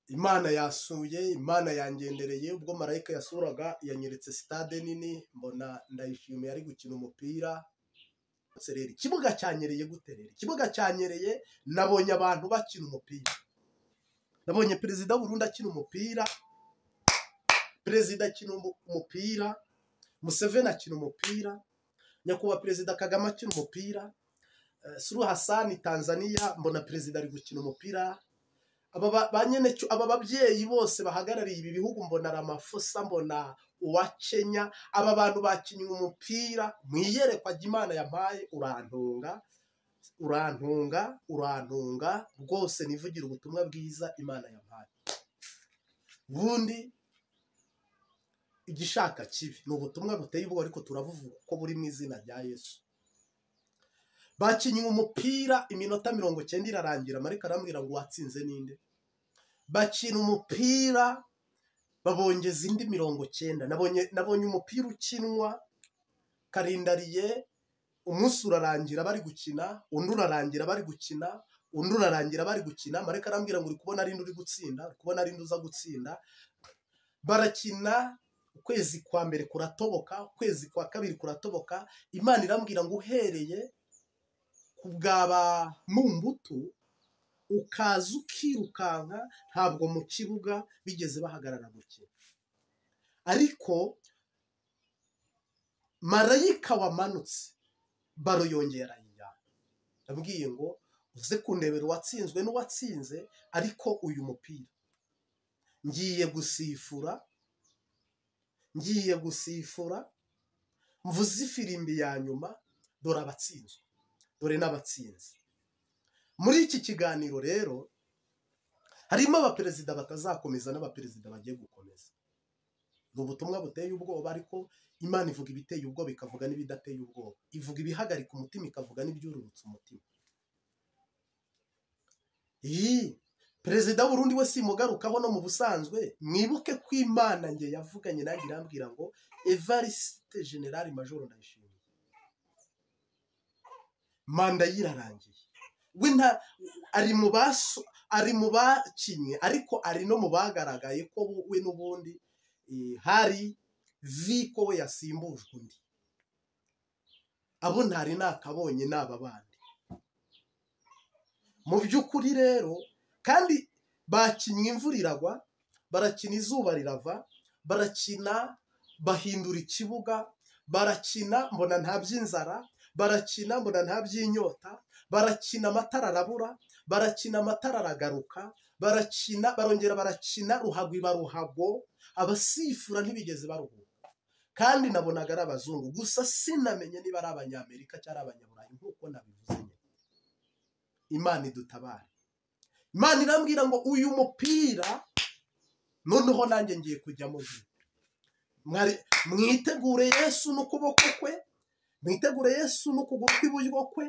Imana yasuye, Imana yangendereye. Ubwo marayika yasuraga yanyeretse stade nini, mbona Ndayishimiye ari gukina umupira. Rero ikibuga cyanyereye gute? Rero ikibuga cyanyereye, nabonye abantu bakina umupira, nabonye perezida w'u Burundi akina umupira, perezida akina umupira, Museveni akina umupira, nyakubahwa perezida Kagame akina umupira, Suluhu Hassan Tanzania, mbona perezida ari gukina umupira. Aba ba babyeyi bose bahagarariye ibi bihugu, mbona Ramaphosa, mbona uwa Kenya, aba bantu bakinnye umupira. Mu iyerekwa ry'Imana yampaye, urantunga, urantunga, urantunga rwose, nivugira ubutumwa bwiza Imana yampaye. Ubundi igishaka kibi ni ubutumwa buteye ubwoba, ariko turabuvuga ko buri mu izina rya Yesu. Bakinnye umupira, iminota 90 irarangira, marayika arambwira ngo watsinze ninde? Bakina umupira babongeza indi 90. Nabonye umupira ukinwa karindariye, umunsi urarangira bari gukina, undi urarangira bari gukina, undi urarangira bari gukina. Marayika arambwira ngo uri kubona ari uri gutsinda, uri kubona ari uza gutsinda. Barakina, ukwezi kwa mbere kuratoboka, ukwezi kwa kabiri kuratoboka. Imana irambwira ngo uhereye kubwaba Mumbutu ukaza ukirukanka, ntabwo mu kibuga bigeze bahagarara gukina. Ariko marayika wamanutse baro yongera arayijyana. Ndabwiye ngo uze kundebera uwatsinzwe n'uwatsinze, ariko uyu mupira ngiye gusifura, ngiye gusifura, mvuze ifirimbi ya nyuma, dore abatsinzwe, dore n'abatsinze. Muri iki kiganiro rero harimo abaperezida batazakomeza n'abaperezida bagiye gukomeza. Ni ubutumwa buteye ubwoba, ariko Imana ivuga ibiteye ubwoba ikavuga n'ibidateye ubwoba, ivuga ibihagarika umutima ikavuga n'ibyururutsa umutima. Iyi perezida w'u Burundi we simugarukaho no mu busanzwe, mwibuke ko Imana nge yavuganye nanjye irambwira ngo Evariste General Major Ndayishimiye manda yirarangiye. We ari mu bakinye, ariko ari no mu bagaragaye ko we n'ubundi hari viko we yasimbujwe undi. Abo ntari nakabonye n'aba bandi. Mu by'ukuri rero kandi bakinnye imvura iragwa, barakina izuba rirava, barakina bahindura ikibuga, barakina mbona nta by'inzara, barakina mbona nta by'inyota, barakina amatara arabura, barakina amatara aragaruka, barakina barongera barakina ruhago iba ruhago, abasifura ntibigeze baruhuka. Kandi nabonaga ari abazungu gusa, sinamenye niba ari abanyamerika cyangwa abanyaburayi nk'uko nabivuze nyine. Imana idutabare. Imana irambwira ngo uyu mupira noneho nanjye ngiye kujyamo. Mwitegure Yesu n'ukuboko kwe, mwitegure Yesu n'ukuguru kw'iburyo kwe.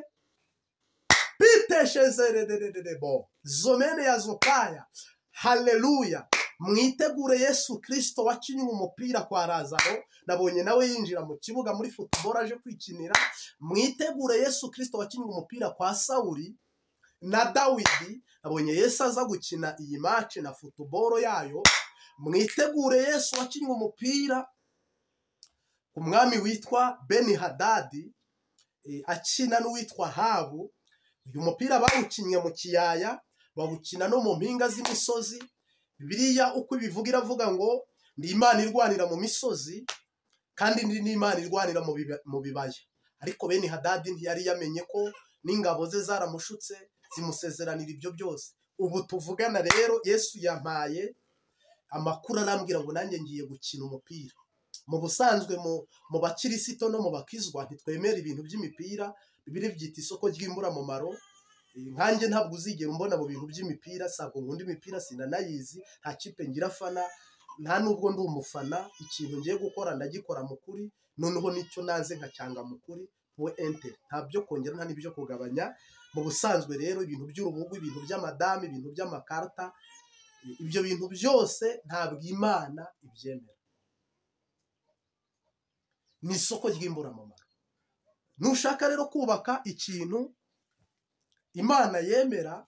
Piteshezerederebo zomene ya zopaya. Haleluya. Mwitegure Yesu Kristo wakinnye umupira kwa Lazaro, nabonye nawe yinjira mu kibuga muri football aje kwikinira. Mwitegure Yesu Kristo wakinnye umupira kwa Sauli na Dawidi, nabonye Yesu aza gukina iyi match na football yayo. Mwitegure Yesu wakinnye umupira ku mwami witwa Beni Hadadi, akina n'uwitwa Habu. Uyu mupira bawukinnye mu kiyaya, bawukina no mu mpinga z'imisozi. Bibiliya uko ibivuga iravuga ngo ni Imana irwanira mu misozi kandi ni Imana irwanira mu bibaya. Ariko Beni Hadadi ntiyari yamenye ko n'ingabo ze zaramushutse zimusezeranira ibyo byose. Ubu tuvugana rero Yesu yampaye amakuru arambwira ngo nanjye ngiye gukina umupira. Mu busanzwe mu bakirisito no mu bakizwa ntitwemera ibintu by'imipira, Bibiliya byita isoko ry'imburamumaro. Nkanjye ntabwo uzigera umbona mu bintu by'imipira, sabwo nkunda imipira, sinanayizi, nta kipe ngira fana, nta nubwo ndi umufana. Ikintu ngiye gukora ndagikora mu kuri, noneho nicyo nanze nkacyanga mu kuri, we enter, nta byo kongera nta n'ibyo kugabanya. Mu busanzwe rero ibintu by'urubugu, ibintu by'amadamu, ibintu by'amakarta, ibyo bintu byose ntabwo Imana ibyemera. Ni isoko ry'imburamumaro. Nushaka rero kubaka ikintu Imana yemera,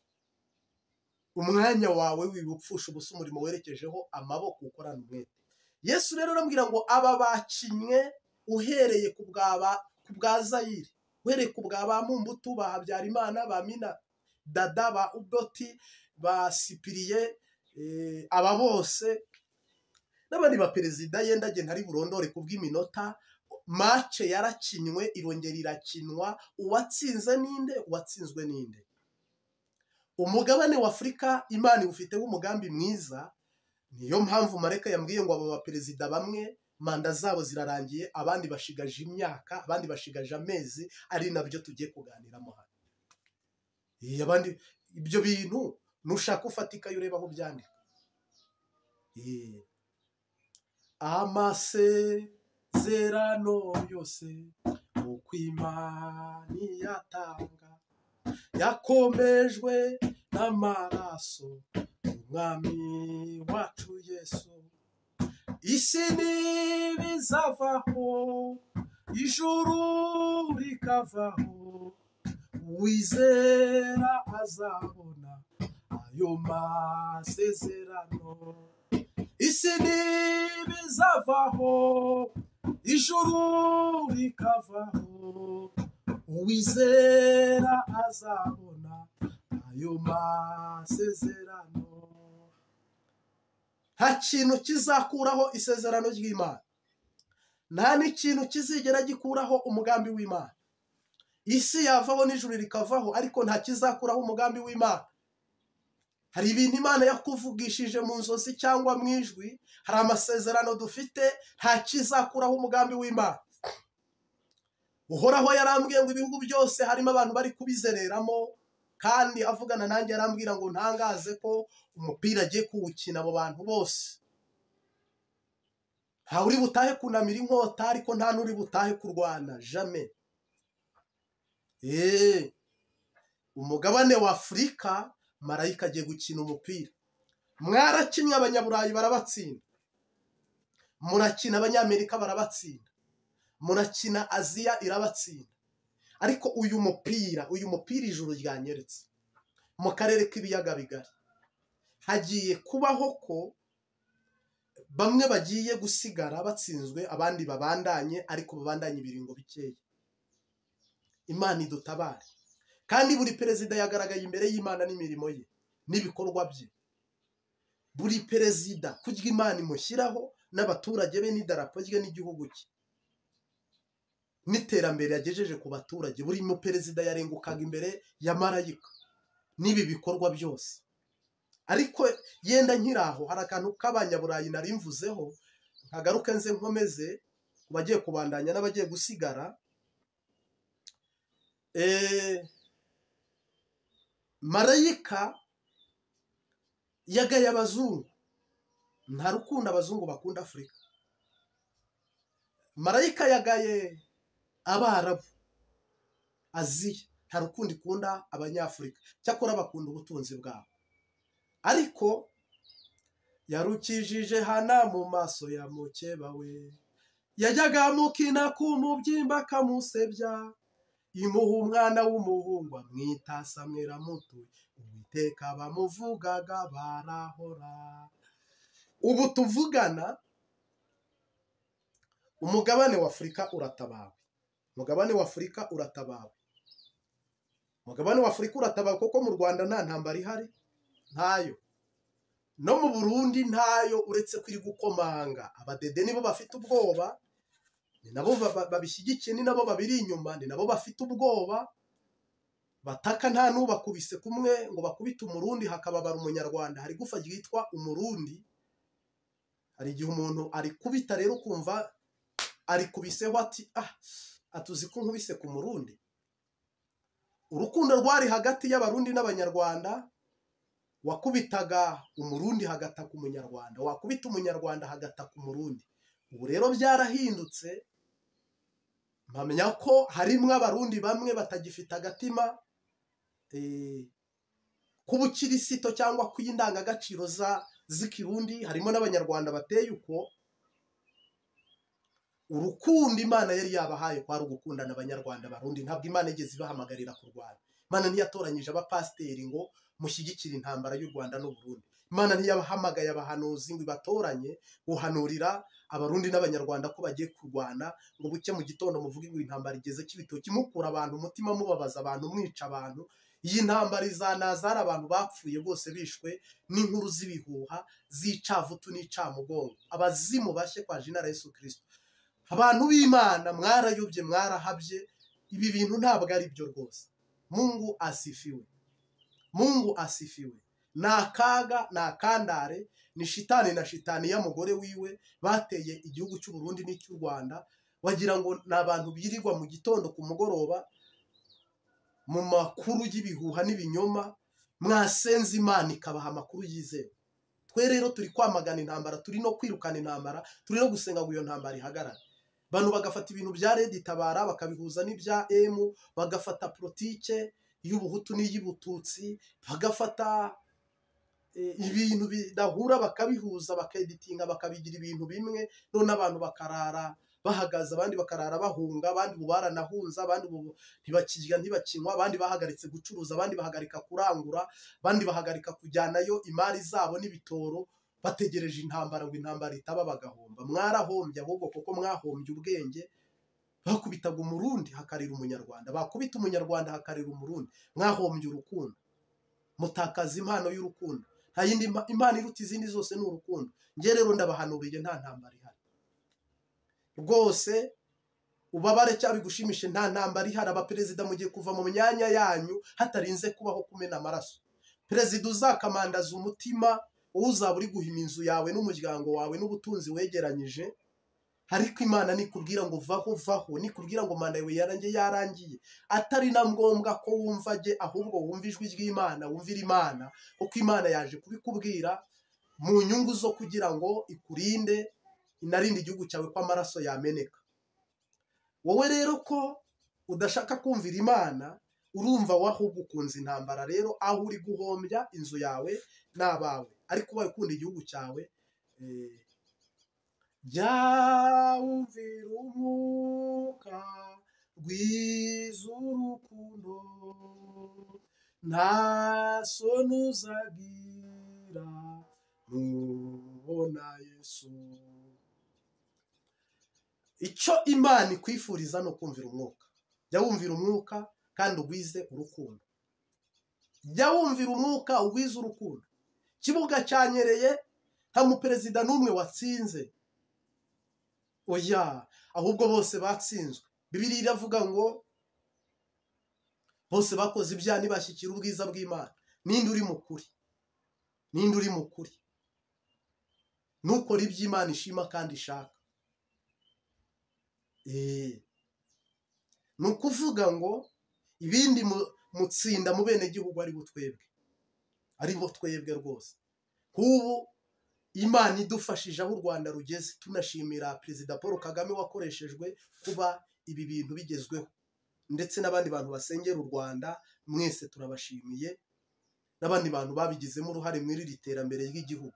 Umwanya wawe wibupfusha ubusa, umurimo werekejeho amaboko ukorana umwete. Yesu rero arambwira ngo aba bakinnye uhereye ku bwa Zayire, uhereye ku bwa ba Mumbutu, ba Habyarimana, ba Mina Dada, ba Uboti, ba Sipiriye, aba bose n'abandi ba perezida yenda agenda ari burondore kubw'iminota. Mace yarakinywe irongera irakinwa, uwatsinze ninde, uwatsinzwe ninde? Umugabane wa Afurika Imana iwufiteho umugambi mwiza. Niyo mpamvu Mareka yambwiye ngo aba baperezida bamwe manda zabo zirarangiye, abandi bashigaje imyaka, abandi bashigaje amezi, ari nabyo tugiye kuganiramo hano. Abandi ibyo bintu nushaka ufatika ureba aho byandika. Amasezerano yose uko Imana yatanga yakomejwe n'amaraso Umwami wacu Yesu. Isi ntibizavaho, ijuru rikavaho, uwizera azabona ayo masezerano. Isi ntibizavaho, ijuru rikavaho, uwizera azabona ayo masezerano. Nta kintu kizakuraho isezerano ry'Imana, nta n'ikintu kizigera gikuraho umugambi w'Imana. Isi yavaho n'ijuru rikavaho, ariko nta kizakuraho umugambi w'Imana. Hari ibintu Imana yakuvugishije mu nzozi cyangwa mu ijwi, hari amasezerano dufite, nta kizakuraho umugambi w'Imana. Uhoraho yarambwiye ngo ibihugu byose harimo abantu bari kubizereramo, kandi avugana nanjye yarambwira ngo ntangaze ko umupira agiye kuwukina abo bantu bose. Nta uri butahe kunamira inkota, ariko nta n'uri butahe kurwana, jamais. Umugabane wa Afurika marayika agiye gukina umupira. Mwarakinnye abanyaburayi barabatsinda, murakina abanyamerika barabatsinda, murakina Aziya irabatsinda. Ariko uyu mupira ijuru ryanyeretse mu karere k'ibiyaga bigari, hagiye kubaho ko bamwe bagiye gusigara batsinzwe, abandi babandanye, ariko babandanye ibiringo bikeya. Imana idutabare. Kandi buri perezida yagaragaye imbere y'Imana n'imirimo ye n'ibikorwa bye. Buri perezida kurya Imana imushyiraho n'abaturage be n'idarapo rye n'igihugu cye n'iterambere yagejeje ku baturage. Buri muperezida yarengukaga imbere ya marayika n'ibi bikorwa byose. Ariko yenda nkiraho hari akantu k'abanyaburayi nari mvuzeho, nkagaruke nze nkomeze ku bagiye kubandanya n'abagiye gusigara. Marayika yagaye abazungu. Nta rukundo abazungu bakunda Afurika. Marayika yagaye Abarabu, Aziya, nta rukundo ikunda Abanyafurika, cyakora bakunda ubutunzi bwabo. Ariko yarukijije Hana mu maso ya mukeba we, yajyaga amukina ku mubyimba akamusebya, imuha umwana w'umuhungu amwita Samweli amutuye, Uwiteka bamuvugaga barahora. Ubu tuvugana umugabane wa Afurika uratabawe. Umugabane wa Afurika uratabawe. Umugabane wa Afurika uratabawe kuko mu Rwanda nta ntambara ihari, ntayo. No mu Burundi ntayo, uretse ko iri gukomanga. Abadede nibo bafite ubwoba, ni nabo babishyigikiye, ni nabo babiri inyuma, ni nabo bafite ubwoba. Bataka nta n'ubakubise kumwe ngo bakubite Umurundi hakababara Umunyarwanda. Hari gufa ryitwa Umurundi. Hari igihe umuntu arikubita rero ukumva arikubiseho ati ah, atuzi ko nkubise ku Murundi. Urukundo rwari hagati y'Abarundi n'Abanyarwanda, wakubitaga Umurundi hagataka Umunyarwanda, wakubita Umunyarwanda hagataka Umurundi. Ubu rero byarahindutse, mpamenya ko harimwo Abarundi bamwe batagifite agatima k'ubukirisito cyangwa kw'indangagaciro z'ikirundi, harimo n'Abanyarwanda bateye uko. Urukundo Imana yari yabahaye kwari ugukundana Abanyarwanda Abarundi, ntabwo Imana igeze ibahamagarira kurwana. Imana ntiyatoranyije abapasiteri ngo mushyigikira intambara y'u Rwanda n'u Burundi. Imana ntiyabahamagaye abahanuzi ngo ibatoranye guhanurira abarundi n'abanyarwanda ko bagiye kurwana, ngo buke mu gitondo muvuge ngo intambara igeze Kibitoki, mukura abantu umutima, mubabaza abantu, mwica abantu. Iyi ntambara izanaza hari abantu bapfuye bose bishwe n'inkuru z'ibihuha z'icavutu n'icamugongo. Abazimu bashye kwa jina la Yesu Kristo. Abantu b'Imana mwarayobye, mwarahabye, ibi bintu ntabwo ari byo rwose. Mungu asifiwe, Mungu asifiwe. Ni akaga, ni akandare, ni shitani na shitani y'umugore wiwe bateye igihugu cy'u Burundi n'icy'u Rwanda. Wagira ngo ni abantu birirwa mu gitondo ku mugoroba mu makuru y'ibihuha n'ibinyoma. Mwasenze Imana ikabaha amakuru yizewe. Twe rero turi kwamagana intambara, turi no kwirukana intambara, turi no gusenga ngo iyo ntambara ihagarare. Abantu bagafata ibintu bya Red Tabara bakabihuza n'ibya M, bagafata politike y'ubuhutu n'iy'ubututsi, bagafata ibintu bidahura bakabihuza, bakeditinga, bakabigira ibintu bimwe. None abantu bakarara bahagaze, abandi bakarara bahunga, abandi ubu baranahunze, abandi ubu ntibakirya ntibakinywa, abandi bahagaritse gucuruza, abandi bahagarika kurangura, abandi bahagarika kujyanayo imari zabo n'ibitoro, bategereje intambara ngo intambara itaba bagahomba. Mwarahombye ahubwo, kuko mwahombye ubwenge. Bakubitaga umurundi hakarira umunyarwanda, bakubita umunyarwanda hakarira umurundi. Mwahombye urukundo, mutakaza impano y'urukundo. Nta yindi impano iruta izindi zose ni urukundo. Njye rero ndabahanuriye, nta ntambara ihari rwose. Ubabare cyangwa bigushimishe, nta ntambara ihari. Abaperezida mugiye kuva mu myanya yanyu hatarinze kubaho kumena amaraso. Perezida uzakamandaza umutima, uzaba uri guhima inzu yawe n'umuryango wawe n'ubutunzi wegeranyije. Ariko Imana nikubwira ngo vaho, vaho. Nikubwira ngo manda yawe yarangiye, yarangiye. Atari na ngombwa ko wumva jye, ahubwo wumva ijwi ry'Imana, wumvira Imana, kuko Imana yaje kubikubwira mu nyungu zo kugira ngo ikurinde, inarinde igihugu cyawe ko amaraso yameneka. Wowe rero ko udashaka kumvira Imana, urumva wahubwo ukunze intambara. Rero aho uri guhombya inzu yawe n'abawe, ariko ubaye ukunda igihugu cyawe, jya wumvira umwuka rwiza urukundo, nta soni uzagira nubona Yesu. Icyo Imana ikwifuriza ni ukumvira umwuka. Jya wumvira umwuka kandi ugwize urukundo. Jya wumvira umwuka ugwize urukundo. Kibuga cyanyereye, nta muperezida n'umwe watsinze. Oya, ahubwo bose batsinzwe. Bibiliya iravuga ngo bose bakoze ibyaha ntibashyikira ubwiza bw'Imana. Ninde uri mukuri? Ninde uri mukuri? Nukora iby'Imana ishima kandi ishaka. Ni ukuvuga ngo ibindi mutsinda mu bene gihugu ari bo twebwe, ari bo twebwe rwose. Nk'ubu Imana idufashije aho u Rwanda rugeze, tunashimira Perezida Paul Kagame wakoreshejwe kuba ibi bintu bigezweho, ndetse n'abandi bantu basengera u Rwanda mwese turabashimiye, n'abandi bantu babigizemo uruhare muri iri terambere ry'igihugu.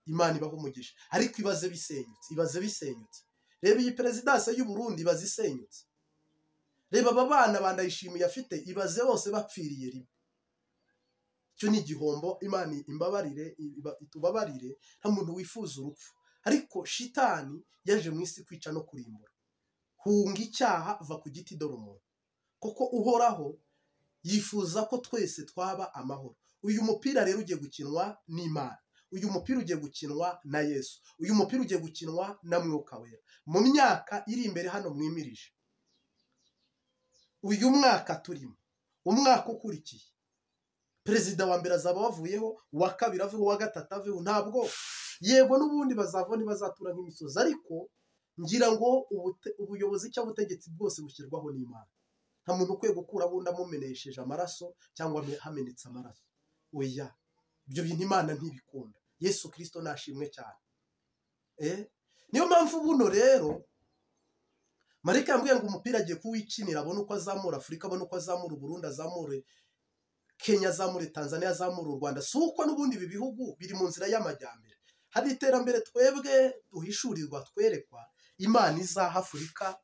Imana ibaho umugisha. Ariko ibaze bisenyutse, ibaze bisenyutse. Reba iyi perezidanse y'u Burundi ibaze isenyutse. Reba aba bana bandayishimiye afite, ibaze bose bapfiriye rimwe. Icyo ni igihombo. Imana imbabarire, itubabarire, nta muntu wifuza urupfu. Ariko shitani yaje mu isi kwica no kurimbura. Hunga icyaha, va ku giti dore umuntu. Kuko Uhoraho yifuza ko twese twaba amahoro. Uyu mupira rero ugiye gukinwa n'Imana. Uyu mupira ugiye gukinwa na Yesu. Uyu mupira ugiye gukinwa na Mwuka Wera. Mu myaka iri imbere hano mwimirije, uyu mwaka turimo, umwaka ukurikiye, perezida wa mbere azaba wavuyeho, uwa kabiri aveho, uwa gatatu aveho. Ntabwo yego n'ubundi bazava, ntibazatura nk'imisozi. Ariko ngira ngo ubuyobozi cyangwa ubutegetsi bwose bushyirwaho n'Imana. Nta muntu ukwiye gukuraho undi amumenesheje amaraso cyangwa hamenetse amaraso. Oya, ibyo bintu Imana ntibikunda. Yesu Kristo nashimwe cyane. Niyo mpamvu buno rero Marika yambwiye ngo umupira agiye kuwikinira, abone uko azamura Afurika, abone uko azamura Burundi, azamure Kenya, azamure Tanzania, azamure u Rwanda. Si uko n'ubundi ibi bihugu biri mu nzira y'amajyambere. Hari iterambere twebwe duhishurirwa, twerekwa Imana izaha Afurika,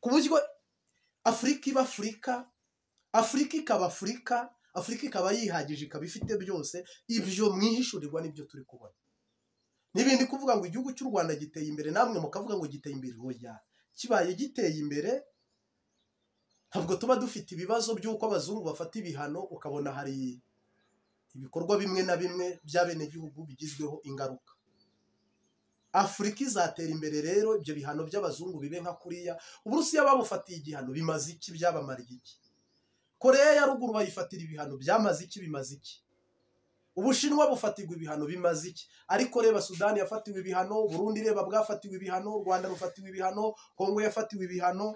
ku buryo Afurika iba Afurika, Afurika ikaba Afurika, Afurika ikaba yihagije, ikaba ifite byose. Ibyo mwihishurirwa nibyo turi kubona. N'ibindi kuvuga ngo igihugu cy'u Rwanda giteye imbere, namwe mukavuga ngo giteye imbere, oya. Kibaye giteye imbere ntabwo tuba dufite ibibazo by'uko abazungu bafata ibihano, ukabona hari ibikorwa bimwe na bimwe by'abenegihugu bigizweho ingaruka. Afurika izatera imbere rero ibyo bihano by'abazungu bibe nka kuriya. Uburusiya babufatiye igihano, bimaze iki? Byabamariye iki? Korea ya ruguru bayifatira ibihano, byamaze iki? Bimaze iki? Ubushinwa bufatirwa ibihano, bimaze iki? Ariko reba Sudani yafatiwe ibihano, Burundi reba bwafatiwe ibihano, Rwanda rufatiwe ibihano, Kongo yafatiwe ibihano.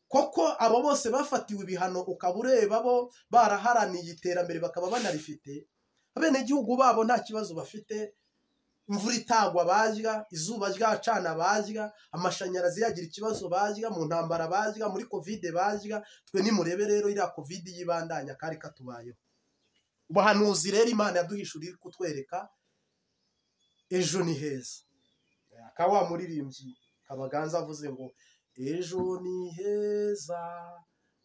Koko abo bose bafatiwe ibihano ukaba ureba bo baraharaniye iterambere bakaba banarifite, abenegihugu babo nta kibazo bafite, imvura itagwa barya, izuba ryacana barya, amashanyarazi yagira ikibazo barya, mu ntambara barya, muri Covid barya. Twe nimurebe rero iriya Covid yibandanya kari katubayeho. Ubuhanuzi rero Imana yaduhishuriye iri kutwereka ejo ni heza. Akaba wa muririmbyi Kabaganza avuze ngo ejo ni heza,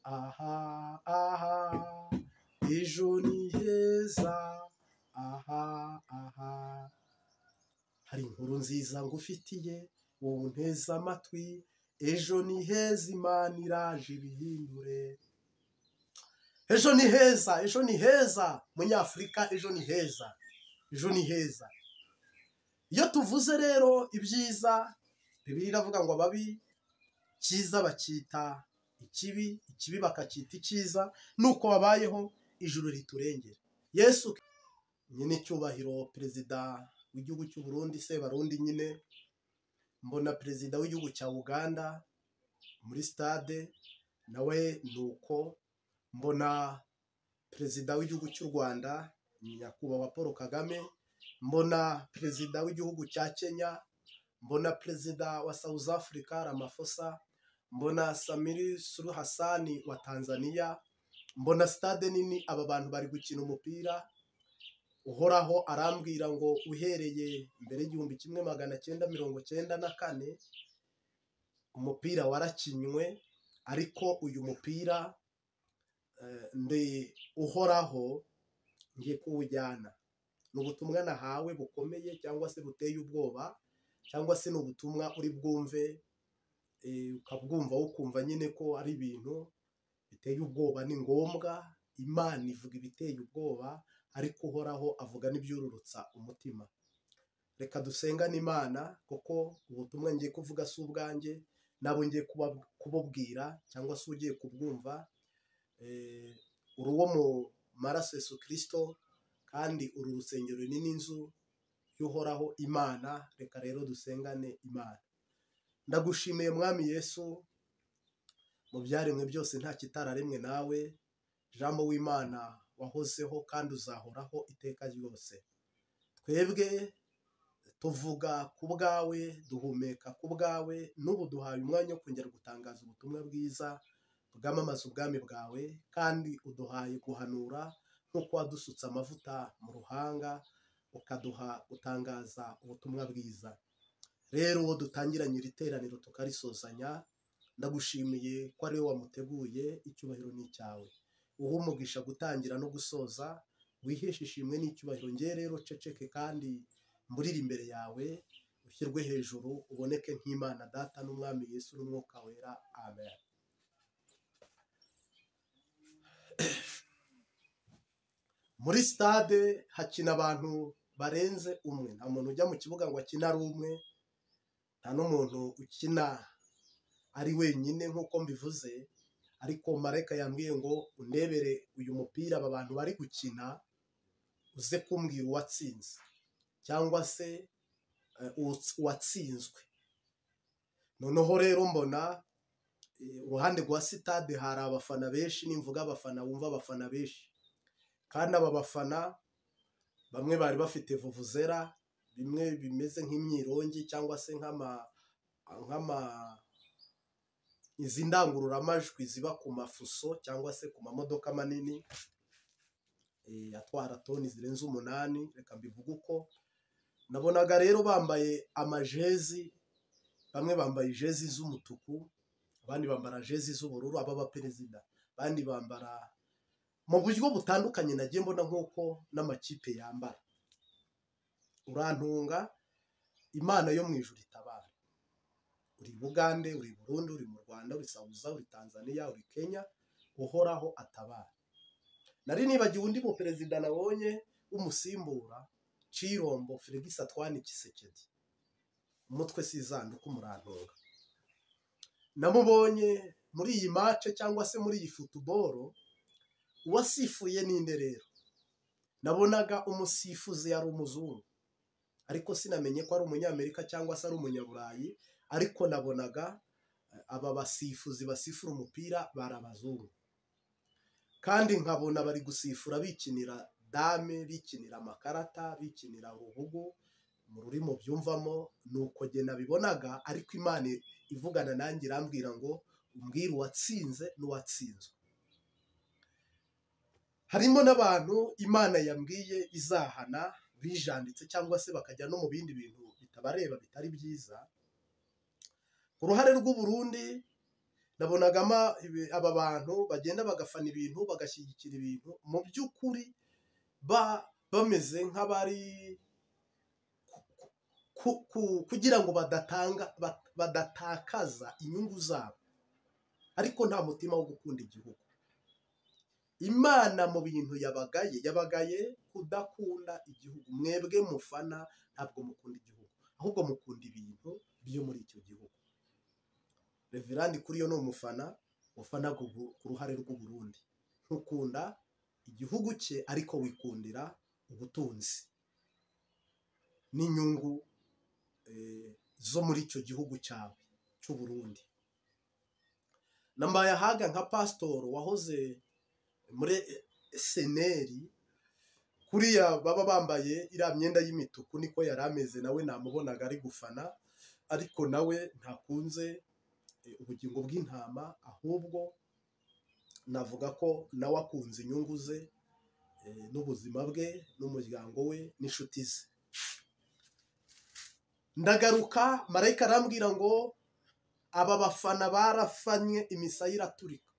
aha aha, ejo ni heza, aha aha. Hari inkuru nziza ngufitiye, wowe unteze amatwi, ejo ni heza, Imana iraje ibihindure. Ejo ni heza, ejo ni heza, Munyafurika, ejo ni heza, ejo ni heza. Iyo tuvuze rero ibyiza, Bibiliya iravuga ngo ababi cyiza bakita ikibi, ikibi bakacyita icyiza, nuko babayeho ijuru riturengera. Yesu nyine icyubahiro, perezida w'igihugu cy'u Burundi Sebarundi nyine, mbona perezida w'igihugu cya Uganda muri stade nawe nuko, mbona perezida w'igihugu cy'u Rwanda nyakubahwa Paul Kagame, mbona perezida w'igihugu cya Kenya, mbona perezida wa South Africa Ramaphosa, mbona Samiri Suluhu Hassan wa Tanzania, mbona stade nini, aba bantu bari gukina umupira. Uhoraho arambwira ngo uhereye mbere 1994 umupira warakinywe, ariko uyu mupira ndi Uhoraho ngiye kuwujyana. Ni ubutumwa nahawe bukomeye cyangwa se buteye ubwoba, cyangwa se ni ubutumwa uri bwumve ukabwumva ukumva nyine ko ari ibintu biteye ubwoba. Ni ngombwa, Imana ivuga ibiteye ubwoba, ariko Uhoraho avuga n'ibyururutsa umutima. Reka dusengane Imana, kuko ubutumwa ngiye kuvuga si ubwanjye, nabo ngiye kububwira cyangwa se ugiye kubwumva. Uri uwo mu maraso Yesu Kristo, kandi uru rusengero ni n'inzu y'Uhoraho Imana. Reka rero dusengane Imana. Ndagushimiye Mwami Yesu, mu byaremwe byose nta kitararemwe nawe, Jambo w'Imana wahozeho kandi uzahoraho iteka ryose. Twebwe tuvuga ku bwawe, duhumeka ku bwawe, n'ubu duhaye umwanya wo kongera gutangaza ubutumwa bwiza bwamamaza ubwami bwawe, kandi uduhaye guhanura nk'uko wadusutse amavuta mu ruhanga ukaduha gutangaza ubutumwa bwiza. Rero uwo dutangiranye iri teraniro tukarisozanya, ndagushimiye ko ari wowe wamuteguye, icyubahiro ni icyawe. Uha umugisha gutangira no gusoza, wiheshe ishimwe n'icyubahiro. Nge rero ceceke kandi mburire imbere yawe, ushyirwe hejuru, uboneke nk'Imana Data n'Umwami Yesu n'Umwuka Wera. Amen. Muri stade hakina abantu barenze umwe, nta muntu ujya mu kibuga ngo akine ari umwe, nta n'umuntu ukina ari wenyine nk'uko mbivuze. Ariko marayika yambwiye ngo undebere uyu mupira aba bantu bari gukina, uze kumbwira uwatsinze cyangwa se uwatsinzwe. Noneho rero mbona uruhande rwa sitade hari abafana benshi, nimvuga abafana wumva abafana benshi, kandi aba bafana bamwe bari bafite vuvuzera, bimwe bimeze nk'imyirongi cyangwa se nk'ama izi ndangururamajwi ziba ku mafuso cyangwa se ku mamodoka manini atwara toni zirenze 8. Reka mbivuge uko nabonaga rero bambaye amajezi, bamwe bambaye jezi z'umutuku, abandi bambara jezi z'ubururu, aba baperezida, abandi bambara Mu buryo butandukanye nagiye mbona nk'uko n'amakipe yambara. Urantunga, Imana yo mu ijuru itabara. Uri Bugande, uri Burundi, uri mu Rwanda, uri Sauza, uri Tanzania, uri Kenya, uhoraho atabara. Nari nibagiwe undi mu perezida nabonye w'umusimbura, Chirombo Felix Antoine Tshisekedi. Umutwe sizanduka, murantunga. Namubonye muri iyi match cyangwa se muri iyi football. Uwasifuye ninde rero? Nabonaga umusifuzi yari umuzungu, ariko sinamenye ko ari umunyamerika cyangwa se ari umunyaburayi, ariko nabonaga aba basifuzi basifura umupira bari abazungu, kandi nkabona bari gusifura bikinira dame, bikinira amakarata, bikinira urubugu mu rurimo byumvamo. Nuko jye nabibonaga, ariko Imana ivugana nanjye irambwira ngo umbwire uwatsinze n'uwatsinzwe. Harimo n'abantu Imana yambwiye izahana bijanditse cyangwa se bakajya no mu bindi bintu bitabareba bitari byiza. Ku ruhare rw'u Burundi nabonagamo aba bantu bagenda bagafana ibintu, bagashyigikira ibintu mu by'ukuri bameze nk'abari kugira ngo badatakaza inyungu zabo, ariko nta mutima wo gukunda igihugu. Imana mu bintu yabagaye kudakunda igihugu. Mwebwe mufana ntabwo mukunda igihugu, ahubwo mukunda ibintu byo muri icyo gihugu. Reverandi kuri yo ni umufana ufana ku ruhare rw'u Burundi, ntukunda igihugu cye ariko wikundira ubutunzi n'inyungu zo muri icyo gihugu cyawe cy'u Burundi. Nambaye ahaga nka pastor wahoze muri seneri, kuriya baba bambaye iriya myenda y'imituku niko yari ameze, nawe namubonaga ari gufana, ariko nawe ntakunze ubugingo bw'intama, ahubwo navuga ko nawe akunze inyungu ze n'ubuzima bwe n'umuryango we n'inshuti ze. Ndagaruka, marayika arambwira ngo aba bafana barafanye imisaya iraturika,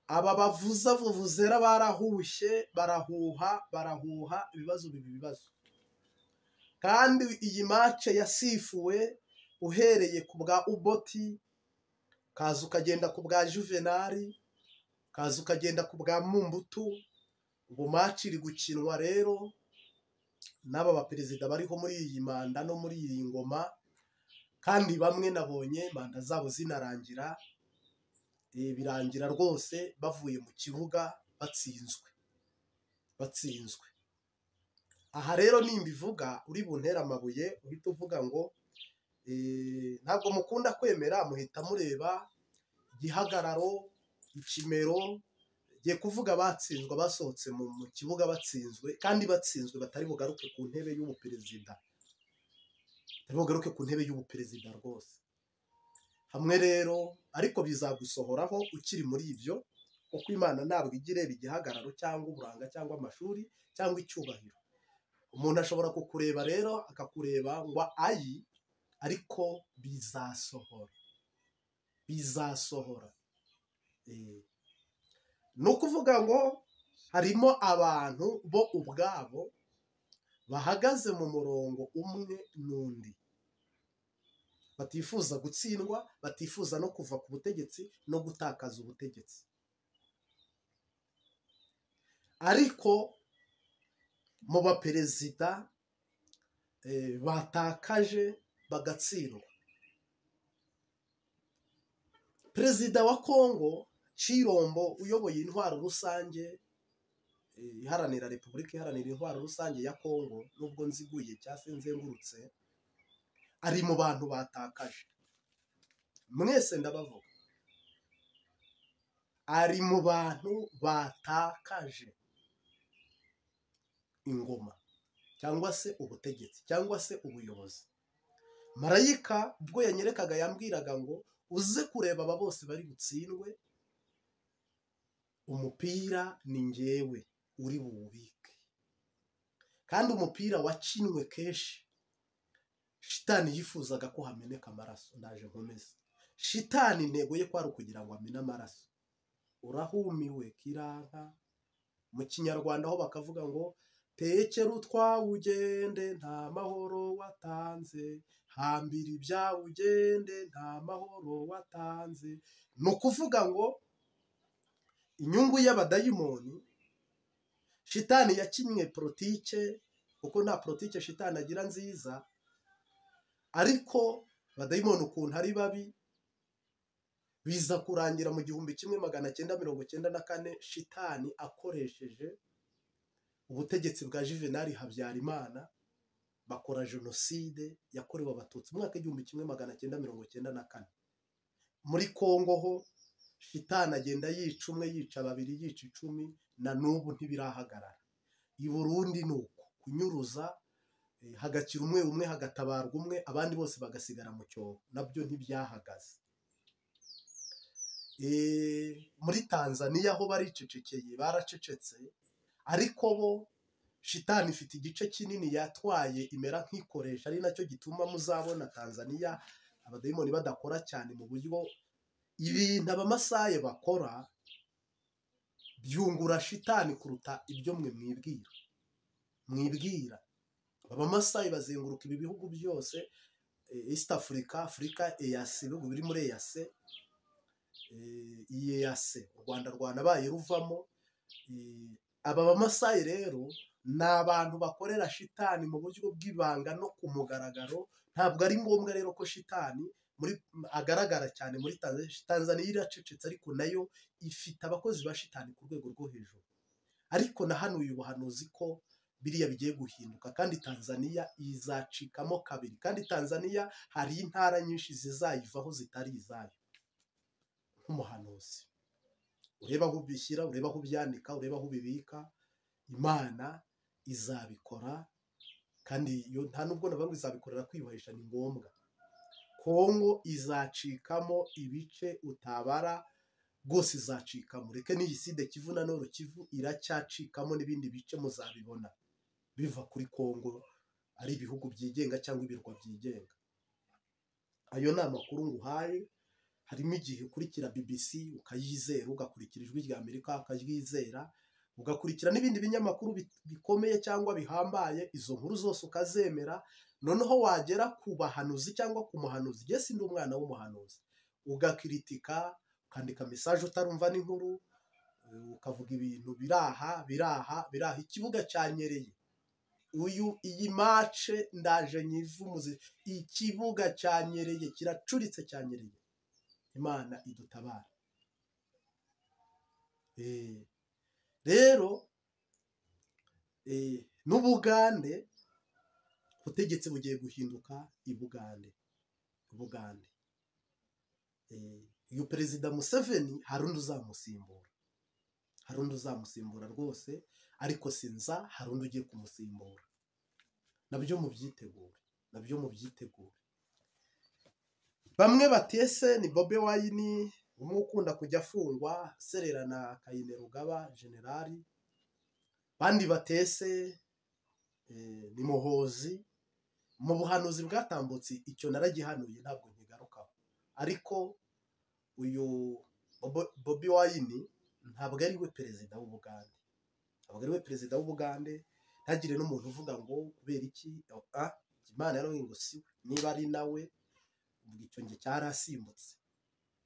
aba bavuza vuvuzera barahushye, barahuha barahuha, ibibazo biba ibibazo. Kandi iyi match yasifuwe uhereye ku bwa Uboti, kaza ukagenda ku bwa Juvenali, kaza ukagenda ku bwa Mumbutu. Ubu match iri gukinwa rero n'aba baperezida bariho muri iyi manda no muri iyi ngoma, kandi bamwe nabonye manda zabo zinarangira, birangira rwose bavuye mu kibuga batsinzwe. Aha rero nimbivuga uri buntera amabuye uhita uvuga ngo ntabwo mukunda kwemera, muhita mureba igihagararo, ikimero. Ngiye kuvuga batsinzwe, basohotse mu kibuga batsinzwe, kandi batsinzwe batari bugaruke ku ntebe y'ubuperezida, batari bugaruke ku ntebe y'ubuperezida rwose. Hamwe rero ariko bizagusohoraho ukiri muri ibyo, kuko Imana ntabwo ijya ireba igihagararo cyangwa uburanga cyangwa amashuri cyangwa icyubahiro. Umuntu ashobora kukureba rero akakureba ngo ayi, ariko bizasohora, bizasohora. Ni ukuvuga ngo harimo abantu bo ubwabo bahagaze mu murongo umwe n'undi, batifuza gutsindwa, batifuza no kuva ku butegetsi no gutakaza ubutegetsi. Ariko mu baperezida batakaje bagatsindwa, Perezida wa Kongo Chirombo uyoboye intwaro rusange iharanira Repubulika iharanira intwaro rusange ya Kongo, nubwo nziguye cyangwa se nzengurutse, ari mu bantu batakaje. Mwese ndabavuga, ari mu bantu batakaje ingoma cyangwa se ubutegetsi cyangwa se ubuyobozi. Marayika ubwo yanyerekaga yambwiraga ngo uze kureba aba bose bari butsindwe, umupira ni njyewe uri buwubike. Kandi umupira wakinwe kenshi, shitani yifuzaga ko hameneka amaraso. Ndaje nkomeze. Shitani intego ye kwari ukugira ngo amene amaraso. Urahumiwe kiranka. Mu Kinyarwanda aho bakavuga ngo tekera utwawe ugende nta mahoro watanze, hambira ibyawe ugende nta mahoro watanze. Ni ukuvuga ngo inyungu y'abadayimoni, shitani yakinnye politike, kuko nta politike shitani agira nziza, ariko abadayimoni ukuntu ari babi, biza kurangira mu 1994 shitani akoresheje ubutegetsi bwa Juvenal Habyarimana bakora jenoside yakorewe Abatutsi mu mwaka 1994. Muri Kongo ho shitani agenda yica umwe, yica babiri, yica 10, na n'ubu ntibirahagarara. I Burundi ni uko kunyuruza, hagakira umwe umwe, hagatabarwa umwe, abandi bose bagasigara mu cyobo, nabyo ntibyahagaze. Muri Tanzania ho baricecekeye, baracecetse, ariko bo shitani ifite igice kinini yatwaye imera nk'ikoresha, ari nacyo gituma muzabona Tanzania abadayimoni badakora cyane mu buryo ibintu abamasaye bakora byungura shitani kuruta ibyo mwe mwibwira. Abamasayi bazenguruka ibi bihugu byose, East Africa, Africa, EAC, ibihugu biri muri EAC, EAC, u Rwanda rwanabaye ruvamo. Aba bamasayi rero ni abantu bakorera shitani mu buryo bw'ibanga no ku mugaragaro. Ntabwo ari ngombwa rero ko shitani muri agaragara cyane muri Tanzania. Tanzania iracecetse, ariko nayo ifite abakozi ba shitani ku rwego rwo hejuru. Ariko na hano uyu buhanuzi ko biriya bigiye guhinduka, kandi Tanzania izacikamo kabiri, kandi Tanzania hari intara nyinshi zizayivaho zitari izayo. Nk'umuhanuzi ureba aho ubishyira, ureba aho ubyandika, ureba aho ubibika, Imana izabikora. Kandi yo nta nubwo navuga ngo izabikorera kwiyubahisha, ni ngombwa. Kongo izacikamo ibice utabara rwose, izacikamo. Reke n'iyi Sud Kivu na Nord Kivu iracyacikamo n'ibindi bice muzabibona biva kuri Kongo, ari ibihugu byigenga cyangwa ibirwa byigenga. Ayo ni amakuru nguhaye. Harimo igihe ukurikira BBC ukayizera, ugakurikira Ijwi rya Amerika ukaryizera, ugakurikira n'ibindi binyamakuru bikomeye cyangwa bihambaye, izo nkuru zose ukazemera. Noneho wagera ku bahanuzi cyangwa ku muhanuzi, jye sindi umwana w'umuhanuzi, ugakritika, ukandika message utarumva n'inkuru, ukavuga ibintu biraha biraha biraha. Ikibuga cyanyereye, uyu iyi mace ndaje nyivumuze, ikibuga cyanyereye, kiracuritse, cyanyereye. Imana idutabara. Rero n'Ubugande ubutegetsi bugiye guhinduka i Bugande. Bugande uyu perezida Museveni hari undi uzamusimbura, hari undi uzamusimbura rwose, ariko sinza hari undi ugiye kumusimbura. Nabyo mubyitegure, nabyo mubyitegure. Bamwe batese ni Bobi Wine, umwe ukunda kujya afungwa serera na Kainerugaba generali. Bandi batese ni Muhozi. Mu buhanuzi bwatambutse icyo naragihanuye, ntabwo nkigarukaho. Ariko uyu Bobi Wine ntabwo ari we perezida w'Ubugande, ntabwo ari we perezida w'Ubugande. Ntagire n'umuntu uvuga ngo kubera iki, Imana yaravuze ngo si we, niba ari nawe ubwo icyo nge cyarasimbutse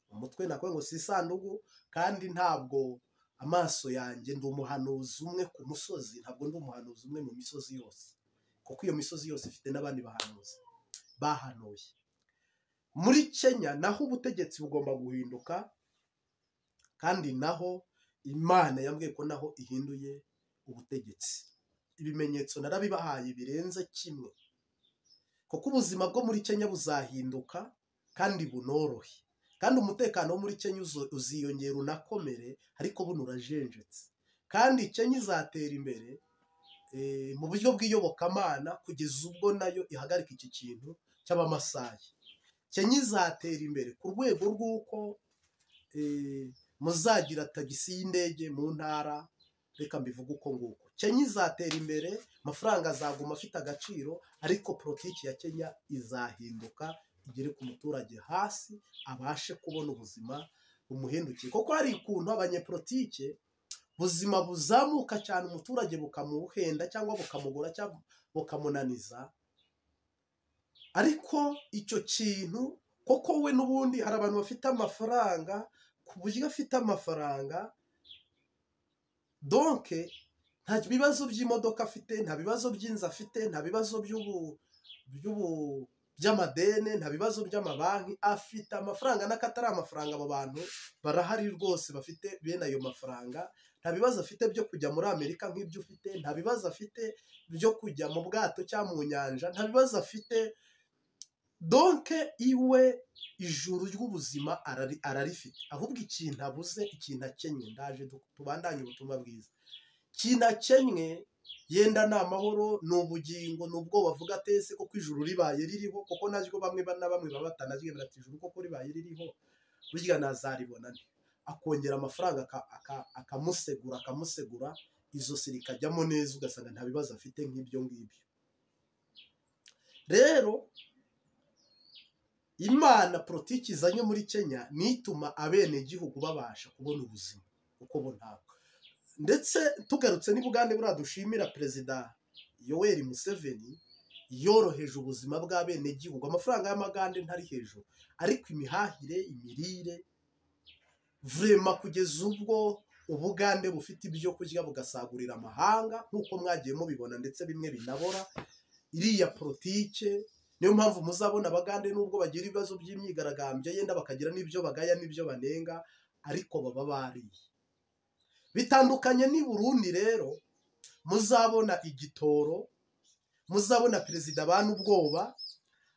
umutwe, nakwe ngo si isanduku. Kandi ntabwo amaso yanjye, ndi umuhanuzi umwe ku musozi, ntabwo ndi umuhanuzi umwe mu misozi yose, kuko iyo misozi yose ifite n'abandi bahanuzi bahanuye. Muri Kenya naho ubutegetsi bugomba guhinduka, kandi naho Imana yambwiye ko naho ihinduye ubutegetsi. Ibimenyetso narabibahaye birenze kimwe, kuko ubuzima bwo muri Kenya buzahinduka kandi bunorohe, kandi umutekano wo muri Kenya uziyongera unakomere, ariko buno urajenjetse. Kandi Kenya izatera imbere mu buryo bw'iyobokamana kugeza ubwo nayo ihagarika iki kintu cy'abamasayi. Kenya izatera imbere ku rwego rw'uko muzagira tagisi y'indege mu ntara, reka mbivuge uko nguko. Kenya izatera imbere, amafaranga azaguma afite agaciro, ariko politiki ya Kenya izahinduka igere ku muturage hasi, abashe kubona ubuzima bumuhendukiye. Kuko hari ukuntu abanyepolitike buzima buzamuka cyane umuturage bukamuhenda cyangwa bukamugora cyangwa bukamunaniza, ariko icyo kintu koko we n'ubundi hari abantu bafite amafaranga, ku buryo afite amafaranga donc nta bibazo by'imodoka afite, nta bibazo by'inzu afite, nta bibazo by'amadene, nta bibazo by'amabanki, afite amafaranga n'akatari amafaranga. Abo bantu barahari rwose bafite bene ayo mafaranga. Nta bibazo afite byo kujya muri Amerika nk'ibyo ufite, nta bibazo afite byo kujya mu bwato cyangwa mu nyanja, nta bibazo afite. Donc iwe ijuru ry'ubuzima ararifite, ahubwo ikintu abuze, ikintu akenye, ndaje tubandanye ubutumwa bwiza, ikintu akenye yenda ni amahoro, ni ubugingo, ni ubwoba avuga atese kuko ijuru ribaye ririho, kuko naryo bamwe na bamwe baba batanazwemera ati ijuru koko ribaye ririho burya nazaribona nte. Akongera amafaranga akamusegura akamusegura, izosi rikajyamo neza, ugasanga nta bibazo afite nk'ibyo ngibyo. Rero Imana politiki izanye muri Kenya nituma abenegihugu babasha kubona ubuzima kuko bo ntabwo. Ndetse tugarutse ni Bugande, buriya dushimira Perezida Yoweri Museveni yoroheje ubuzima bw'abenegihugu. Amafaranga y'amagande ntari hejuru, ariko imihahire, imirire vrema kugeza ubwo Ubugande bufite ibyo kurya bugasagurira amahanga nk'uko mwagiye mubibona, ndetse bimwe binabora. Iriya politike niyo mpamvu muzabona Abagande nubwo bagira ibibazo by'imyigaragambyo yenda bakagira n'ibyo bagaya n'ibyo banenga, ariko baba bariye. Bitandukanye ni Burundi rero, muzabona igitoro, muzabona perezida bana ubwoba,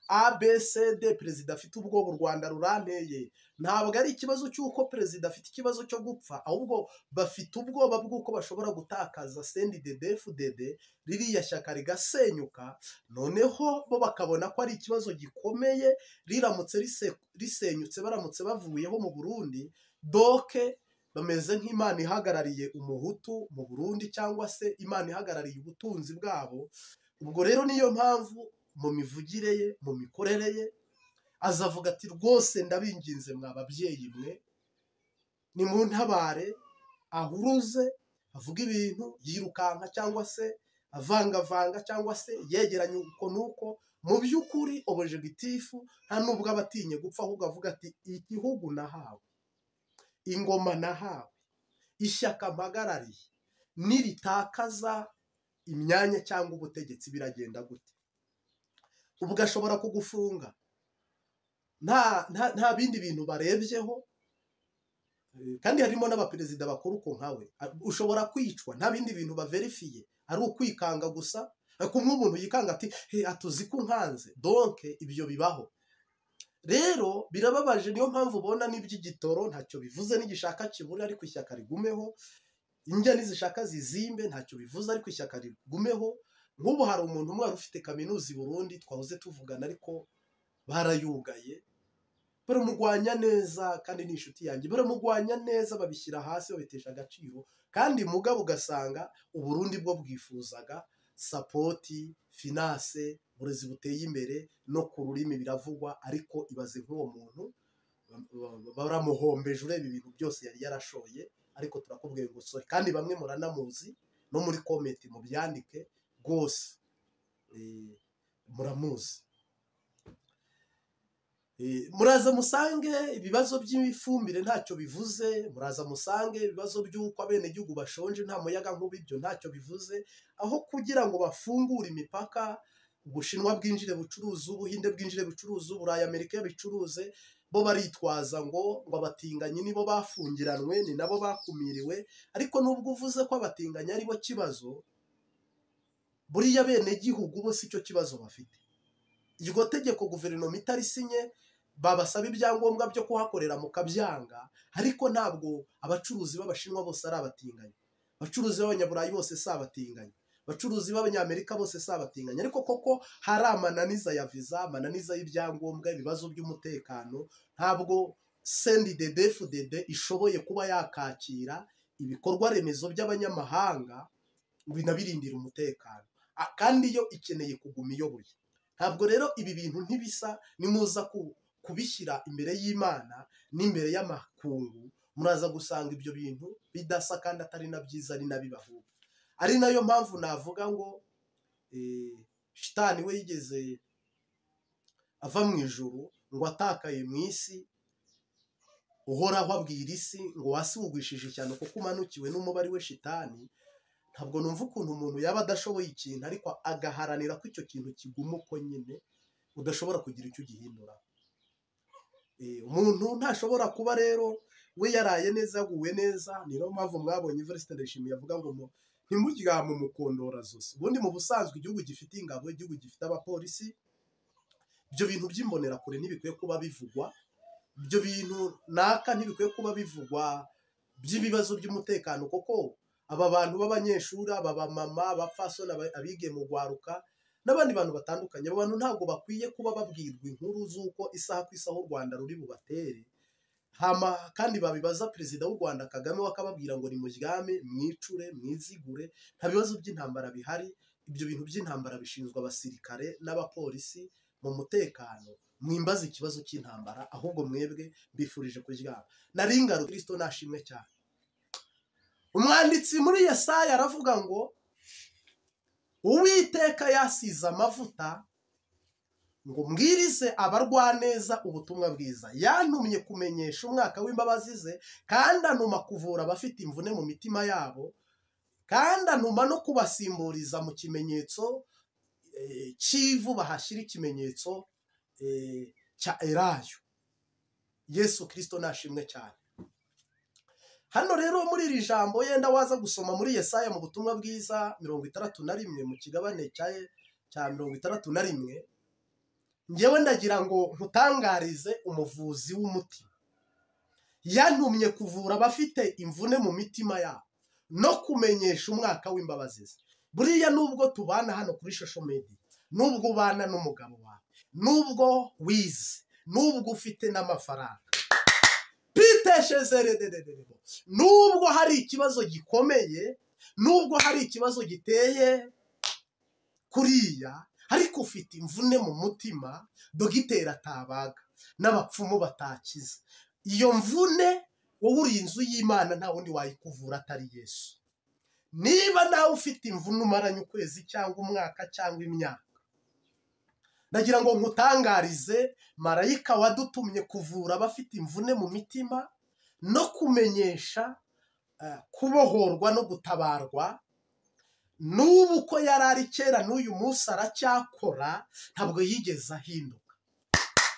ABCD perezida afite ubwoba, u Rwanda ruranteye. Ntabwo ari ikibazo cy'uko perezida afite ikibazo cyo gupfa, ahubwo bafite ubwoba bw'uko bashobora gutakaza CNDD-FDD, ririya shyaka rigasenyuka, noneho bo bakabona ko ari ikibazo gikomeye riramutse risenyutse, baramutse bavuyeho mu Burundi. Doke bameze nk'Imana ihagarariye umuhutu mu Burundi, cyangwa se Imana ihagarariye ubutunzi bwabo. Ubwo rero niyo mpamvu mu mivugire ye, mu mikorere ye, azavuga ati rwose ndabinginze mwa babyeyi mwe, ni mu ntabare, ahuruze, avuga ibintu yirukanka cyangwa se avangavanga cyangwa se yegeranya uko nuko. Mu by'ukuri objectif nta nubwo abatinye gupfa, ahubwo avuga ati igihugu nahawe, ingoma nahawe, ishyaka mpagarariye niritakaza imyanya cyangwa ubutegetsi biragenda gute? Ubwo ashobora kugufunga nta bindi bintu barebyeho, kandi harimo n'abaperezida bakuru uko nkawe ushobora kwicwa nta bindi bintu baverifiye, ari ukwikanga gusa. Kumwe umuntu yikanga ati he atuzi ko nkanze, donc ibyo bibaho. Rero birababaje, niyo mpamvu ubona n'iby'igitoro ntacyo bivuze, n'igishaka kibura ariko ishyaka rigumeho, injya nizishaka zizimbe ntacyo bivuze ariko ishyaka rigumeho. Nk'ubu hari umuntu umwe wari ufite kaminuza i Burundi twahoze tuvugana, ariko barayugaye, baramugwanya neza, kandi ni inshuti yanjye, baramugwanya neza, babishyira hasi, babitesha agaciro. Kandi mugabo ugasanga Uburundi bwo bwifuzaga sapoti, finance, uburezi buteye imbere, no ku rurimi biravugwa, ariko ibaze nk'uwo muntu baramuhombeje, ureba ibintu byose yari yarashoye. Ariko turakubwiye ngo sorry, kandi bamwe muranamuzi no muri comment mubyandike rwose, muramuzi. Muraza musange ibibazo by'ifumbire ntacyo bivuze, muraza musange ibibazo by'uko abenegihugu bashonje nta muyaga nkuba, ibyo ntacyo bivuze. Aho kugira ngo bafungure imipaka, Ubushinwa bwinjire bucuruze, Ubuhinde bwinjire bucuruze, Uburayi, Amerika bicuruze, bo baritwaza ngo abatinganyi nibo bafungiranwe, ni nabo bakumiriwe. Ariko nubwo uvuze ko abatinganyi ari bo kibazo, buriya abenegihugu bo si cyo kibazo bafite. Iryo tegeko guverinoma itarisinye, babasaba ibyangombwa byo kuhakorera mukabyanga, ariko ntabwo abacuruzi b'Abashinwa bose ari abatinganyi, abacuruzi b'Abanyaburayi bose si abatinganyi, abacuruzi b'Abanyamerika bose si abatinganyi. Ariko koko hari amananiza ya visa, amananiza y'ibyangombwa, ibibazo by'umutekano. Ntabwo CNDD-FDD ishoboye kuba yakakira ibikorwa remezo by'abanyamahanga ngo inabirindire umutekano, kandi yo ikeneye kuguma iyoboye. Ntabwo rero ibi bintu ntibisa, nimuza kubishyira imbere y'Imana n'imbere y'amakungu, muraza gusanga ibyo bintu bidasa kandi atari na byiza, ari na bibaho. Ari nayo mpamvu navuga ngo shitani we yigeze ava mu ijuru ngo atakaye mu isi, uhoraho abwira isi ngo wasiwugwishije cyane kuko umanukiwe n'umubari we shitani. Ntabwo numva ukuntu umuntu yaba adashoboye ikintu ariko agaharanira ko icyo kintu kiguma uko nyine, udashobora kugira icyo ugihindura. Umuntu ntashobora kuba rero we yaraye neza yaguwe neza. Niyo mpamvu mwabonye Evariste Ndayishimiye avuga ngo ntimuryame mukondora zose. Ubundi mu busanzwe igihugu gifite ingabo, igihugu gifite abapolisi, ibyo bintu by'imbonerakure ntibikwiye kuba bivugwa, ibyo bintu naka ntibikwiye kuba bivugwa by'ibibazo by'umutekano, kuko aba bantu b'abanyeshuri, aba bamama, abapfasoni, abigiye mu gwaruka n'abandi bantu batandukanye, abo bantu ntabwo bakwiye kuba babwirwa inkuru z'uko isaha ku isaha u Rwanda ruri bubatere. Hama kandi babibaza Perezida w'u Rwanda Kagame, wakababwira ngo nimuryame, mwicure, mwizigure, nta bibazo by'intambara bihari. Ibyo bintu by'intambara bishinzwe abasirikare n'abapolisi mu mutekano. Mwimbaze ikibazo cy'intambara, ahubwo mwebwe mbifurije kuryama. Naringaru Kristo nashimwe cyane. Umwanditsi muri Yesaya aravuga ngo Uwiteka yasize amavuta ngo mbwirize abarwaneza ubutumwa bwiza, yantumye kumenyesha umwaka w'imbabazi ze, kandi antuma kuvura abafite imvune mu mitima yabo, kandi antuma no kubasimburiza mu kimenyetso cy'ivu bahashyira ikimenyetso cya elayo. Yesu Kristo nashimwe cyane. Hano rero muri iri jambo yenda waza gusoma muri Yesaya mu butumwa bwiza 61 mu kigabane cya 61, ngewe ndagira ngo nkutangarize umuvuzi w'umutima. Yantumye kuvura abafite imvune mu mitima yabo no kumenyesha umwaka w'imbabazi ze. Buriya nubwo tubana hano kuri social media, nubwo ubana n'umugabo wawe, nubwo wize, nubwo ufite n'amafaranga, nubwo hari ikibazo gikomeye, nubwo hari ikibazo giteye kuriya, ariko ufite imvune mu mutima dogiteri atabaga n'abapfumu batakiza. Iyo mvune wowe uri inzu y'Imana, nta wundi wayikuvura atari Yesu. Niba nawe ufite imvune umaranye ukwezi cyangwa umwaka cyangwa imyaka, ndagira ngo nkutangarize marayika wadutumye kuvura abafite imvune mu mitima no kumenyesha kubohorwa no gutabarwa. N'ubu ko yari ari kera n'uyu munsi aracyakora, ntabwo yigeze ahinduka.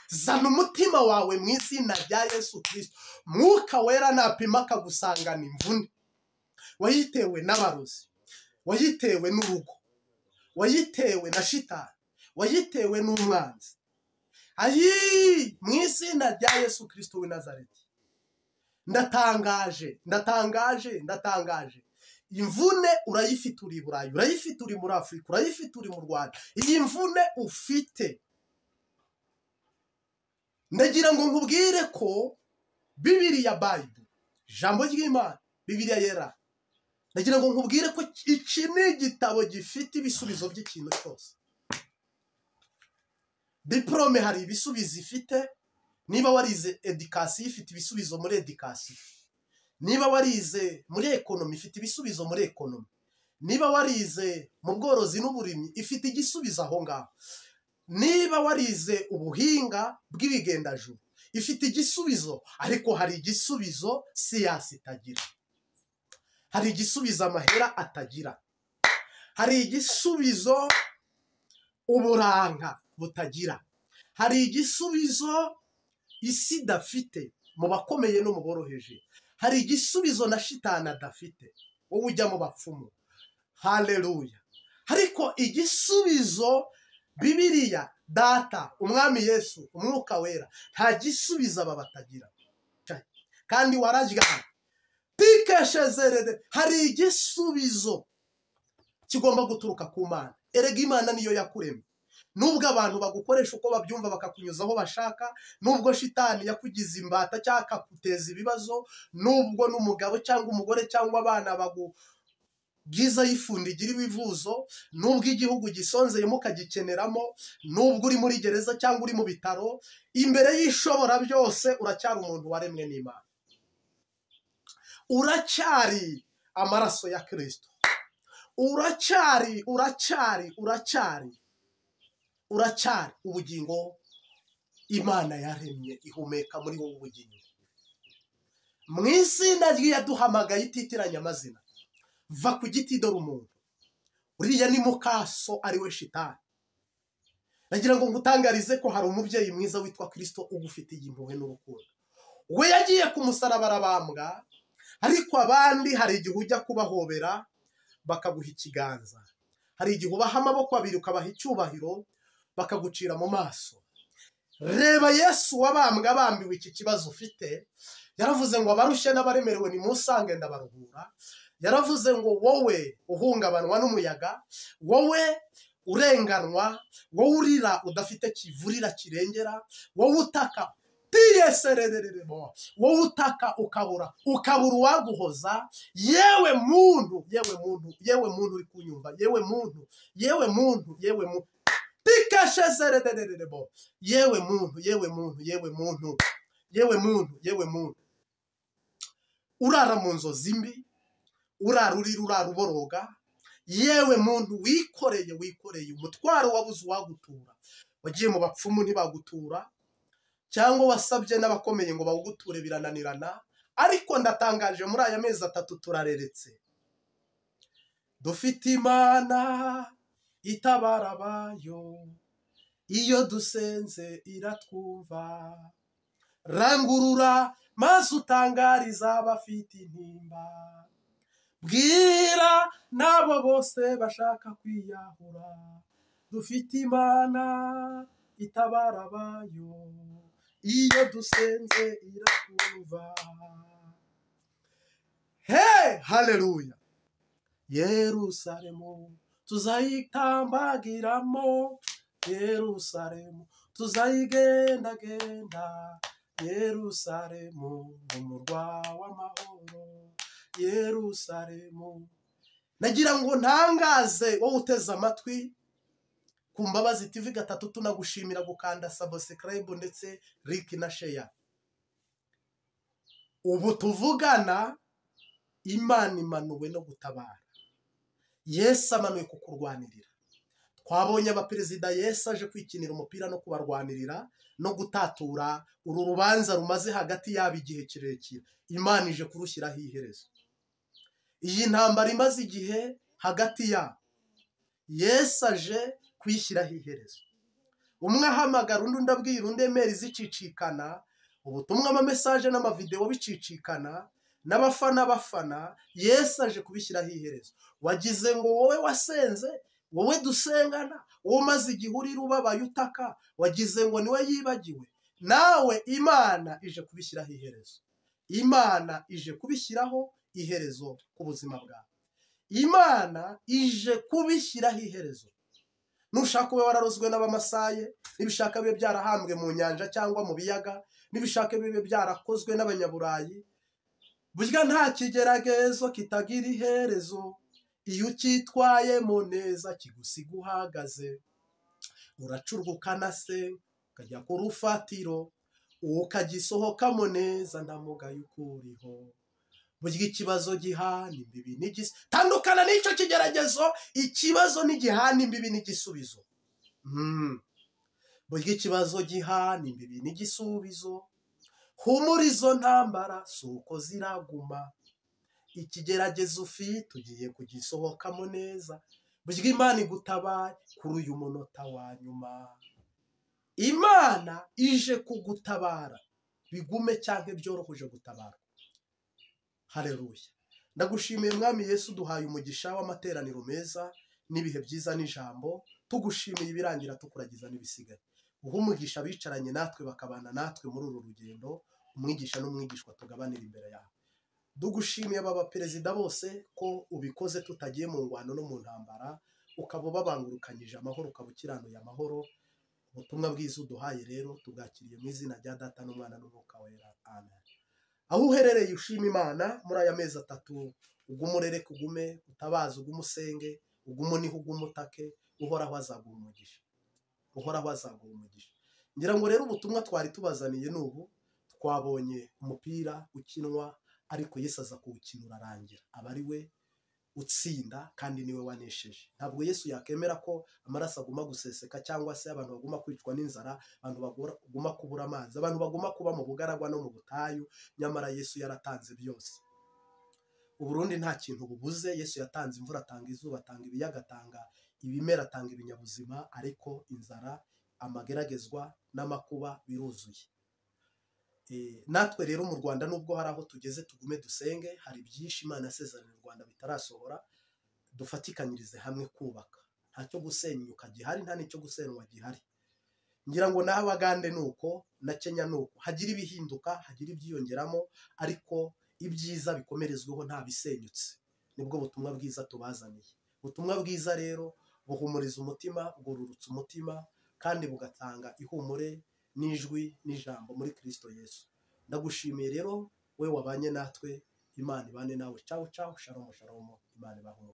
Zana umutima wawe mu izina rya Yesu Kristo. Mwuka wera napima akagusangana imvune wayitewe n'abarozi, wayitewe n'urugo, wayitewe na shitani, wayitewe n'umwanzi. Ayi, mu izina rya Yesu Kristo w'i Nazareti, ndatangaje, ndatangaje, ndatangaje. Imvune urayifite uri i Burayi, urayifite uri muri Afurika, urayifite uri mu Rwanda. Iyi mvune ufite, ndagira ngo nkubwire ko Bibiliya Bible, ijambo ry'Imana, Bibiliya yera, ndagira ngo nkubwire ko iki ni igitabo gifite ibisubizo by'ikintu cyose. Diplome hari ibisubizo ifite, niba warize edikasiyo ifite ibisubizo muri edikasiyo, niba warize muri ekonomi ifite ibisubizo muri ekonomi, niba warize mu bworozi n'uburimyi ifite igisubizo aho ngaho, niba warize ubuhinga bw'ibigendajuru ifite igisubizo. Ariko hari igisubizo siyansi itagira, hari igisubizo amahera atagira, hari igisubizo uburanga butagira, hari igisubizo isi idafite mu bakomeye no mu boroheje, hari igisubizo na shitani adafite, wowe ujya mu bapfumu. Haleluya. Ariko igisubizo Bibiliya, Data, Umwami Yesu, Umwuka Wera, nta gisubizo aba batagira. Kandi wararyana tikeshezerede. Hari igisubizo kigomba guturuka ku Mana. Erega Imana niyo yakuremye. Nubwo abantu bagukoresha uko babyumva bakakunyuza aho bashaka, nubwo shitani yakugize imbata cyangwa akakuteza ibibazo, nubwo n'umugabo cyangwa umugore cyangwa abana Bwiza yifundi igira ibivuzo, nubwo igihugu gisonzeyemo ukagikeneramo, nubwo uri muri gereza cyangwa uri mu bitaro, imbere y'ishobora byose uracyari umuntu waremwe n'Imana, uracyari amaraso ya Kristo, uracyari uracyari uracyari uracyari ubugingo Imana yaremye ihumeka muri wowe ubugingo. Mu izina ry'iyaduhamagaye ititiranya amazina, va ku giti dore umuntu uriya ni mukaso ariwe shitani. Nagira ngo ngutangarize ko hari umubyeyi mwiza witwa Kristo ugufitiye impuhwe n'urukundo. We yagiye ku musaraba arabambwa, ariko abandi hari igihe ujya kubahobera bakaguha ikiganza, hari igihe ubaha amaboko abiri ukabaha icyubahiro bakagucira mu maso. Reba Yesu wabambwe abambiwe iki kibazo ufite, yaravuze ngo abarushye n'abaremerewe nimusange ndabaruhura. Yaravuze ngo wowe uhungabanwa n'umuyaga, wowe urenganwa, wowe urira udafite kivurira kirengera, wowe utaka tiyeserereremo, wowe utaka ukabura uwaguhoza, yewe muntu, yewe muntu, yewe muntu uri kunyumva, yewe muntu, yewe muntu, yewe muntu tikashezerereremo, yewe muntu, yewe muntu, yewe muntu, yewe muntu, yewe muntu urara mu nzozi mbi, urara urira, urara uboroga, yewe muntu wikoreye wikoreye umutwaro wabuze uwagutura, wagiye mu bapfumu ntibagutura, cyangwa wasabye n'abakomeye ngo bawuguture birananirana. Ariko ndatangaje muri aya mezi atatu turareretse, dufite Imana itabara abayo, iyo dusenze iratwumva, rangurura maze utangariza abafite intimba, bwira n'abo bose bashaka kwiyahura, dufite Imana itabara abayo, iyo dusenze iratwumva. Hey, haleluya! Yerusalemu tuzayitambagiramo, Yerusalemu tuzayigendagenda, Yerusalemu umurwa w'amahoro, Yerusalemu. Nagira ngo ntangaze wowe uteze amatwi ku Mbabazi TV 3, tunagushimira gukanda subscribe ndetse like na share. Ubu tuvugana Imana imanuwe no gutabara, Yesu amanuwe kukurwanirira. Twabonye abaperezida Yesu aje kwikinira umupira no kubarwanirira no gutatura uru rubanza rumaze hagati yabo igihe kirekire. Imana ije kurushyiraho iherezo. Iyi ntambara imaze igihe hagati yabo, Yesu aje kuyishyiraho iherezo. Umwe ahamagara undi, undi abwira undi, emeri zicicikana, ubutumwa, amamesaje n'amavideo bicicikana, n'abafana bafana. Yesu aje kubishyiraho iherezo. Wagize ngo wowe wasenze, wowe dusengana, wowe umaze igihe urira ubabaye utaka, wagize ngo niwe yibagiwe. Nawe Imana ije kubishyiraho iherezo. Imana ije kubishyiraho iherezo ku buzima bwawe. Imana ije kubishyiraho iherezo. Nushaka ube wararozwe n'abamasaye, nibishaka bibe byarahambwe mu nyanja cyangwa mu biyaga, nibishaka bibe byarakozwe n'abanyaburayi, burya nta kigeragezo kitagira iherezo. Iyo ukitwayemo neza kigusiga uhagaze, uracurwa ukanase ukajya ku rufatiro, ukagisohokamo neza nta mugayo ukuriho. Burya ikibazo gihana imbibi n'igisubizo. Tandukana n'icyo kigeragezo, ikibazo n'igihana imbibi n'igisubizo. Burya ikibazo gihana imbibi n'igisubizo. Humura izo ntambara si uko ziraguma, ikigeragezo ufite ugiye kugisohokamo neza. Burya Imana igutabaye kuri uyu munota wa nyuma. Imana ije kugutabara, bigume cyangwa byoroheje gutabara. Haleluya! Ndagushimiye Mwami Yesu, duhaye umugisha w'amateraniro meza n'ibihe byiza n'ijambo. Tugushimiye ibirangira tukuragiza n'ibisigaye. Uha umugisha abicaranye natwe bakabana natwe muri uru rugendo, umwigisha n'umwigishwa tugabanira imbere yawe. Dugushimiye aba baperezida bose ko ubikoze tutagiye mu ngwano no mu ntambara, ukaba ubabangurukanyije amahoro, ukaba ukiranuye amahoro. Ubutumwa bwiza uduhaye rero tubwakiriye mu izina rya Data n'Umwana n'Umwuka Wera, amen. Aho uherereye ushima Imana muri aya mezi atatu Ugume urereke, ugume utabaze, ugume usenge, ugume unihe, ugume utake, Uhoraho azaguha umugisha, Uhoraho azaguha umugisha. Ngira ngo rero ubutumwa twari tubazaniye n'ubu, twabonye umupira ukinwa ariko Yesu aza kuwukina urarangira, aba ari we utsinda kandi niwe wanesheje. Ntabwo Yesu yakemera ko amaraso aguma guseseka cyangwa se abantu baguma kwicwa n'inzara, abantu baguma kubura amazi, abantu baguma kuba mu bugaragwa no mu butayu, nyamara Yesu yaratanze byose. Uburundi nta kintu bubuze, Yesu yatanze imvura, atanga izuba, atanga ibiyaga, atanga ibimera, atanga ibinyabuzima, ariko inzara, amageragezwa n'amakuba biruzuye. Natwe rero mu Rwanda nubwo hari aho tugeze tugume dusenge, hari byinshi Imana yasezeraniye u Rwanda bitarasohora, dufatikanyirize hamwe kubaka. Ntacyo gusenyuka gihari, nta n'icyo gusenywa gihari. Ngira ngo n'Abagande nuko na Kenya nuko, hagira ibihinduka, hagira ibyiyongeramo, ariko ibyiza bikomerezweho nta bisenyutse. Nibwo butumwa bwiza tubazaniye. Ubutumwa bwiza rero buhumuriza umutima, bwururutsa umutima, kandi bugatanga ihumure n'ijwi n'ijambo muri Kristo Yesu. Ndagushimiye rero we wabanye natwe, Imana ibane nawe. Ciao ciao, shalom shalom, Imana ibahe umugisha.